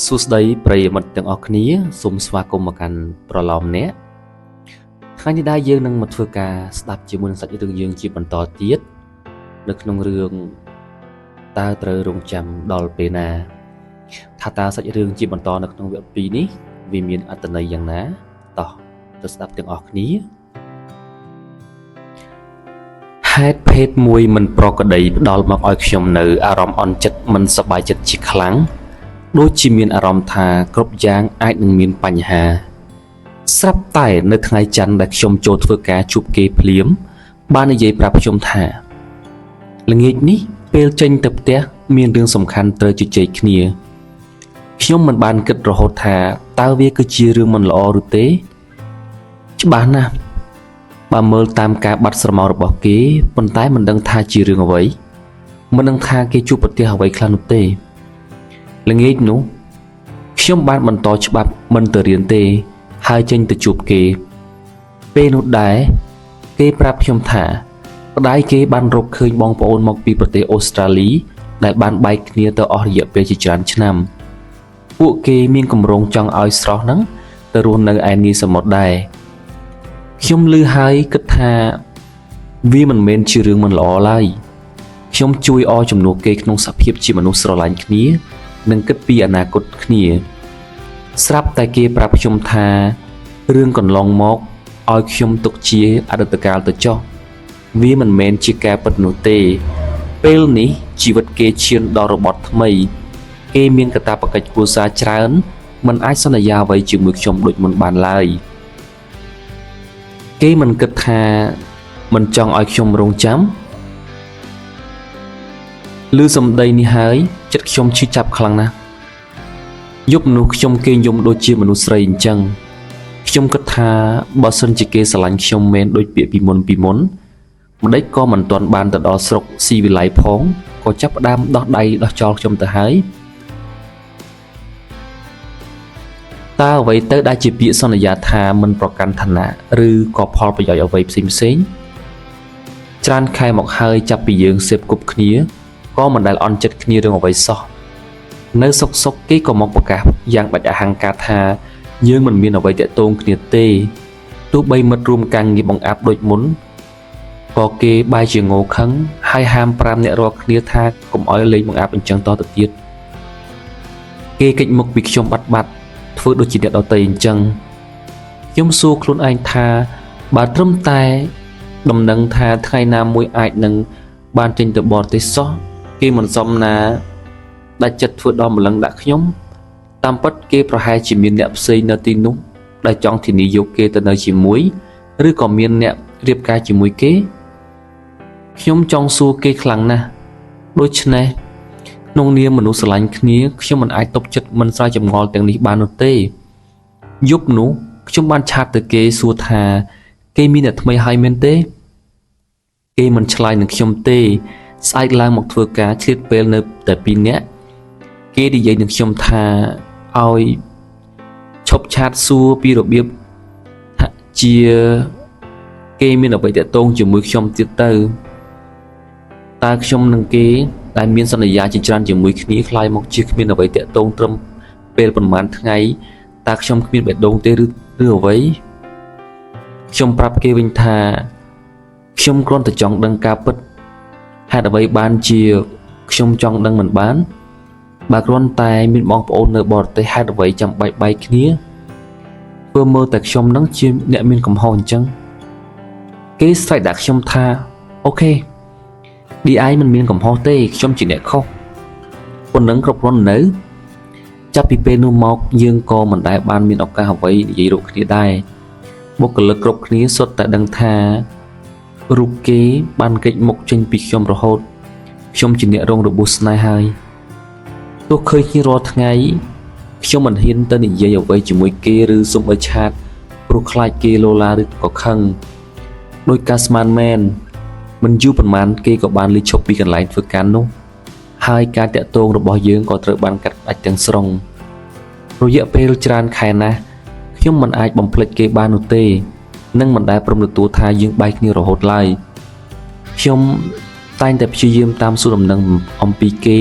សួស្តីប្រិយមិត្តទាំងអស់គ្នាសូមស្វាគមន៍មកកាន់ប្រឡោមអ្នកថ្ងៃនេះដែរយើងនឹងមកធ្វើការស្ដាប់ជាមួយនឹងសាច់រឿងយើងជាបន្តទៀតនៅក្នុងរឿងតើត្រូវរងចាំដល់ពេលណាថាតើសាច់រឿងជាបន្តនៅក្នុងវគ្គ2នេះវាមានអត្ថន័យយ៉ាងណាតោះទៅស្ដាប់ទាំងអស់គ្នាហេតុភេទមួយមិនប្រក្រតីផ្ដល់មកឲ្យខ្ញុំនៅអារម្មណ៍អន់ចិត្តមិនសប្បាយចិត្តជាខ្លាំងដូចជាមានអារម្មណ៍ថាគ្រប់យ៉ាងអាចនឹងមានបញ្ហាស្រាប់តែនៅថ្ងៃច័ន្ទដែលខ្ញុំចូលធ្វើការជួបគេភ្លាមបាននិយាយប្រាប់ខ្ញុំថាល្ងាចនេះពេលចេញទៅផ្ទះមានរឿងសំខាន់ត្រូវជជែកគ្នាខ្ញុំមិនបានគិតរហូតថាតើវាគឺជារឿងមិនល្អឬទេច្បាស់ណាស់បើមើលតាមការបាត់ស្រមោលរបស់គេប៉ុន្តែមិនដឹងថាជារឿងអ្វីមិនដឹងថាគេជួបប្រទះអ្វីខ្លះនោះទេល្ងាចនោះខ្ញុំបានបន្តច្បាប់មិនទៅរៀនទេហើយចេញទៅជួបគេពេលនោះដែរគេប្រាប់ខ្ញុំថាប្តាយគេបានរកឃើញបងប្អូនមកពីប្រទេសអូស្ត្រាលីដែលបានបែកគ្នាទៅអស់រយៈពេលជាច្រើនឆ្នាំពួកគេមានគម្រោងចង់ឲ្យស្រស់ហ្នឹងទៅរស់នៅឯនាយសមុទ្រដែរខ្ញុំឮហើយគិតថាវាមិនមែនជារឿងមិនល្អឡើយខ្ញុំជួយអជំនួសគេក្នុងសភាពជាមនុស្សស្រឡាញ់គ្នានិងគិតពីអនាគតគ្នាស្រាប់តែគេប្រាប់ខ្ញុំថារឿងកន្លងមកឲ្យខ្ញុំទុកជាអតីតកាលទៅចុះវាមិនមែនជាការពិតនោះទេពេលនេះជីវិតគេឈានដល់របត់ថ្មីគេមានកាតព្វកិច្ចគ្រួសារច្រើនមិនអាចសន្យាអ្វីជាមួយខ្ញុំដូចមុនបានឡើយគេមិនគិតថាមិនចង់ឲ្យខ្ញុំរងចាំឮសម្ដីនេះហើយចិត្តខ្ញុំឈឺចាប់ខ្លាំងណាស់យប់នោះខ្ញុំគេងយំដូចជាមនុស្សស្រីអញ្ចឹងខ្ញុំគិតថាបើសិនជាគេស្រឡាញ់ខ្ញុំមែនដូចពាក្យពីមុនម្ដេចក៏មិនទាន់បានទៅដល់ស្រុកស៊ីវិល័យផងក៏ចាប់ផ្ដើមដោះដៃដោះចោលខ្ញុំទៅហើយតើអ្វីទៅដែលជាពាក្យសន្យាថាមិនប្រកាន់ឋានៈឬក៏ផលប្រយោជន៍អ្វីផ្សេងផ្សេងច្រើនខែមកហើយចាប់ពីយើងសេពគប់គ្នាក៏មិនដែលអន់ចិត្តគ្នារឿងអ្វីសោះនៅសុកៗគេក៏មកប្រកាសយ៉ាងដាច់អហង្ការថាយើងមិនមានអ្វីទាក់ទងគ្នាទេទោះបីមិត្តរួមការងារបង្អាប់ដូចមុនក៏គេបែរជាងោខឹងហើយហាម5អ្នករាល់គ្នាថាកុំឲ្យលេងបង្អាប់អញ្ចឹងតទៅទៀតគេកិច្ចមុខពីខ្ញុំបាត់ធ្វើដូចជាអ្នកដទៃអញ្ចឹងខ្ញុំសួរខ្លួនឯងថាបើត្រឹមតែដំណឹងថាថ្ងៃណាមួយអាចនឹងបានចេញទៅបរទេសសោះគេមិនសមណាដាច់ចិត្តធ្វើដល់ម្លឹងដាក់ខ្ញុំតាមពិតគេប្រហែលជាមានអ្នកផ្សេងនៅទីនោះដែលចង់ធានាយកគេទៅនៅជាមួយឬក៏មានអ្នករៀបការជាមួយគេខ្ញុំចង់សួរគេខ្លាំងណាស់ដូច្នេះក្នុងនាមមនុស្សស្រឡាញ់គ្នាខ្ញុំមិនអាចទប់ចិត្តមិនស្រែចម្ងល់ទាំងនេះបាននោះទេយប់នោះខ្ញុំបានឆាតទៅគេសួរថាគេមានអ្នកថ្មីហើយមែនទេគេមិនឆ្លើយនឹងខ្ញុំទេស្អែកឡើងមកធ្វើការឆ្លៀតពេលនៅតែ2នាក់គេនិយាយនឹងខ្ញុំថាឲ្យឈប់ឆាតសួរពីរបៀបថាជាគេមានអ្វីទាក់ទងជាមួយខ្ញុំទៀតទៅតើខ្ញុំនឹងគេដែលមានសន្យាជាច្រើនជាមួយគ្នាក្លាយមកជាគ្មានអ្វីទាក់ទងត្រឹមពេលប្រហែលថ្ងៃតើខ្ញុំគ្មានបេះដូងទេឬអ្វីខ្ញុំប្រាប់គេវិញថាខ្ញុំគ្រាន់តែចង់ដឹងការពិតហេតុអ្វីបានជាខ្ញុំចង់ដឹងមិនបានបើគ្រាន់តែមានបងប្អូននៅបរទេសហេតុអ្វីចាំបាច់បែកគ្នាធ្វើមើលតែខ្ញុំនឹងជាអ្នកមានកំហុសអញ្ចឹងគេស្រែកដាក់ខ្ញុំថាអូខេ DI មិនមានកំហុសទេខ្ញុំជាអ្នកខុសប៉ុណ្ណឹងគ្រប់គ្រាន់នៅចាប់ពីពេលនោះមកយើងក៏មិនដែលបានមានឱកាសអ្វីនិយាយរកគ្នាដែរបុគ្គលិកគ្រប់គ្នាសុទ្ធតែដឹងថារូបគេបានគេចមុខចេញពីខ្ញុំរហូតខ្ញុំជាអ្នករងរបួសស្នេហ៍ហើយទោះឃើញគ្នារាល់ថ្ងៃខ្ញុំមិនហ៊ានទៅនិយាយអ្វីជាមួយគេឬសុំឲ្យឆាតព្រោះខ្លាចគេលោឡាឬក៏ខឹងដោយការស្មានមែនមិនយូរប៉ុន្មានគេក៏បានលីឈប់ពីកន្លែងធ្វើការនោះហើយការតាក់ទងរបស់យើងក៏ត្រូវបានកាត់ផ្តាច់ទាំងស្រុងរយៈពេលច្រើនខែណាស់ខ្ញុំមិនអាចបំភ្លេចគេបាននោះទេនិងមិនដែលព្រមទទួលថាយើងបែកគ្នារហូតឡើយខ្ញុំតែងតែព្យាយាមតាមសួរដំណឹងអំពីគេ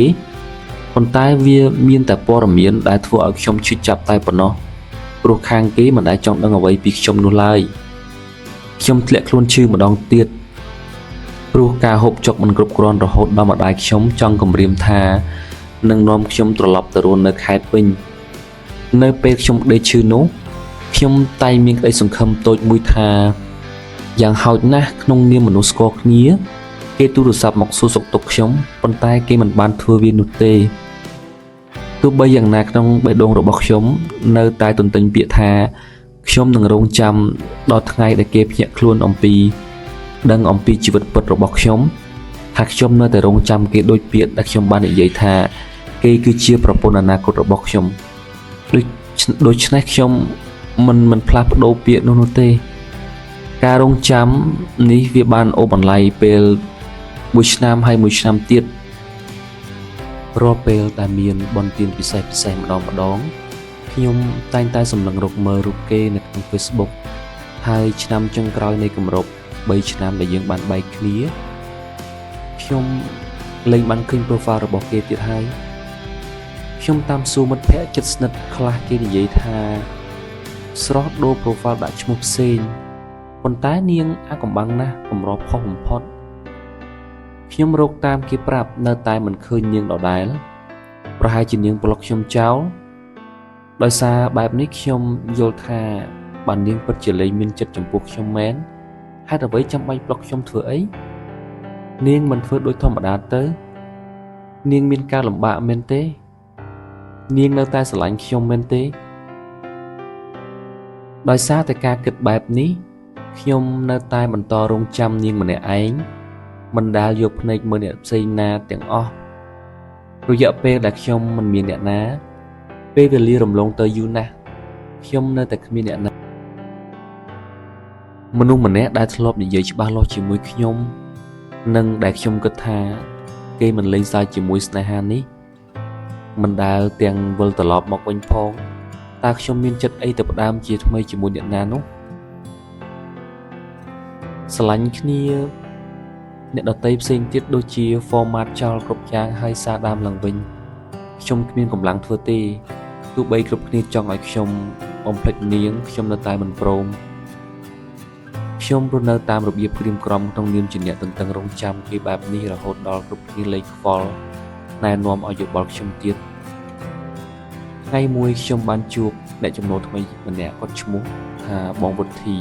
ប៉ុន្តែវាមានតែព័ត៌មានដែលធ្វើឲ្យខ្ញុំឈឺចាប់តែប៉ុណ្ណោះព្រោះខាងគេមិនដែលចង់ដឹងអ្វីពីខ្ញុំនោះឡើយខ្ញុំធ្លាក់ខ្លួនឈឺម្ដងទៀតព្រោះការហូបចុកមិនគ្រប់គ្រាន់រហូតដល់ម្ដាយខ្ញុំចង់គំរាមថានឹងនាំខ្ញុំត្រឡប់ទៅរស់នៅខេត្តវិញនៅពេលខ្ញុំដេកឈឺនោះខ្ញុំតែងមានក្តីសង្ឃឹមតូចមួយថាយ៉ាងហោចណាស់ក្នុងនាមមនុស្សស្គាល់គ្នាគេទូរស័ព្ទមកសួរសុខទុក្ខខ្ញុំប៉ុន្តែគេមិនបានធ្វើវានោះទេទោះបីយ៉ាងណាក្នុងបេះដូងរបស់ខ្ញុំនៅតែទន្ទិញពាក្យថាខ្ញុំនឹងរងចាំដល់ថ្ងៃដែលគេភ្ញាក់ខ្លួនអំពីដឹងអំពីជីវិតពិតរបស់ខ្ញុំថាខ្ញុំនៅតែរងចាំគេដូចពាក្យដែលខ្ញុំបាននិយាយថាគេគឺជាប្រពន្ធអនាគតរបស់ខ្ញុំដូច្នេះខ្ញុំមិនផ្លាស់ប្ដូរពាក្យនោះទេការរងចាំនេះវាបានអូសបន្លាយពេលមួយឆ្នាំហើយមួយឆ្នាំទៀតរាល់ពេលដែលមានបុណ្យទានពិសេសម្ដងម្ដងខ្ញុំតែងតែសម្លឹងរកមើលរូបគេនៅក្នុង Facebook ហើយឆ្នាំចុងក្រោយនៃគម្រប់3ឆ្នាំដែលយើងបានបែកគ្នាខ្ញុំលែងបានឃើញ profile របស់គេទៀតហើយខ្ញុំតាមសួរមិត្តភ័ក្តិជិតស្និទ្ធខ្លះគេនិយាយថាស្រស់ដូរ profile ដាក់ឈ្មោះផ្សេងប៉ុន្តែនាងអាកំបាំងណាស់កម្រផុសបំផុតខ្ញុំរកតាមគេប្រាប់នៅតែមិនឃើញនាងដដែលប្រហែលជានាងប្លុកខ្ញុំចោលដោយសារបែបនេះខ្ញុំយល់ថាបើនាងពិតជាលែងមានចិត្តចំពោះខ្ញុំមែនហេតុអ្វីចាំបាច់ប្លុកខ្ញុំធ្វើអីនាងមិនធ្វើដូចធម្មតាទៅនាងមានការលំបាកមែនទេនាងនៅតែស្រឡាញ់ខ្ញុំមែនទេដោយសារតែការគិតបែបនេះខ្ញុំនៅតែបន្តរងចាំនាងម្នាក់ឯងមិនដែលយកភ្នែកមើលអ្នកផ្សេងណាទាំងអស់រយៈពេលដែលខ្ញុំមិនមានអ្នកណាពេលវេលារំលងទៅយូរណាស់ខ្ញុំនៅតែគ្មានអ្នកណាមនុស្សម្នាក់ដែលធ្លាប់និយាយច្បាស់លាស់ជាមួយខ្ញុំនិងដែលខ្ញុំគិតថាគេមិនលេងសើចជាមួយស្នេហានេះមិនដែលទាំងវិលត្រឡប់មកវិញផងតើខ្ញុំមានចិត្តអីទៅផ្ដើមជាថ្មីជាមួយអ្នកណានោះស្រឡាញ់គ្នាអ្នកដតីផ្សេងទៀតដូចជា format ចោលគ្រប់យ៉ាងហើយសារដើមឡើងវិញខ្ញុំគ្មានកម្លាំងធ្វើទេទោះបីគ្រប់គ្នាចង់ឲ្យខ្ញុំបំភ្លេចនាងខ្ញុំនៅតែមិនព្រមខ្ញុំរស់នៅតាមរបៀបក្រៀមក្រំក្នុងនាមជាអ្នកទន្ទឹងរង់ចាំគេបែបនេះរហូតដល់គ្រប់គ្នាលែងខ្វល់ណែនាំឲ្យយោបល់ខ្ញុំទៀតថ្ងៃមួយខ្ញុំបានជួបអ្នកចំណូលថ្មីម្នាក់គាត់ឈ្មោះថាបងវុធី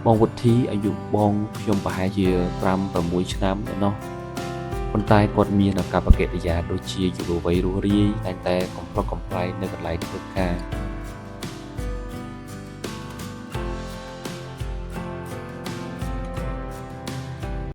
បងវុធីអាយុបងខ្ញុំប្រហែលជា5 6ឆ្នាំឯណោះប៉ុន្តែគាត់មានអាកប្បកិរិយាដូចជាយុវវ័យរស់រាយតែងតែកំប្លុកកំប្លែងនៅកន្លែងធ្វើការ